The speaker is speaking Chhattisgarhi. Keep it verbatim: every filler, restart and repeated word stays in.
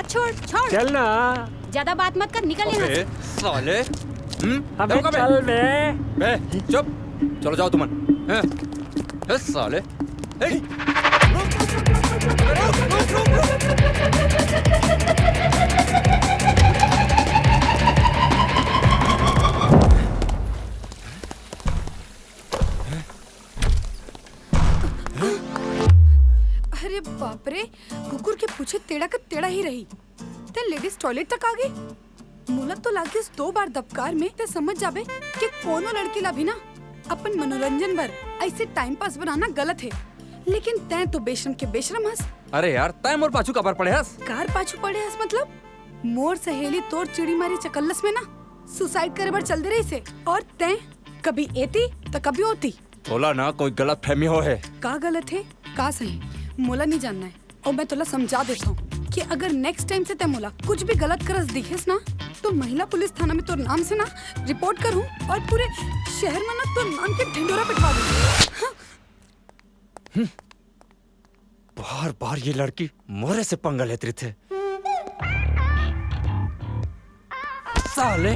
छोड़, छोड़। चल ना। ज्यादा बात मत कर, निकल यहाँ अबे से। साले। हम्म? अबे रुक अबे। चल बे। बे, चुप। चलो जाओ तुमन। हैं? ए साले। ए, अरे बाप रे, कुकुर के पूछे टेढ़ा का टेढ़ा ही रही। ते लेडीज टॉयलेट तक आ गई। मोला तो लागिस दो बार दबकार में ते समझ जाबे कि कोनो लड़की ला भी ना अपन मनोरंजन बर ऐसे टाइम पास बनाना गलत है। लेकिन तैं तो बेशरम के बेशरम हस। अरे यार, तैं मोर पाछू काबर पड़े हस? कार पाछू पड़े हस मतलब? मोर सहेली तोर चिड़ी मारी चकल्लस में ना सुसाइड करे बर चल दे रही से, और तैं कभी एती तो कभी ओती। तोला ना कोई गलत फहमी हो है। का गलत है, का सही, मोला नहीं जानना है। और मैं तोला समझा देता हूँ कि अगर नेक्स्ट टाइम से तै मोला कुछ भी गलत करस दिखेस ना, तो महिला पुलिस थाना में तोर नाम से ना रिपोर्ट करूँ और पूरे शहर में ना तोर नाम के ढिंडोरा पिटवा दूँ। हाँ। बार बार ये लड़की मोरे से पंगा लेत रहिथे। साले,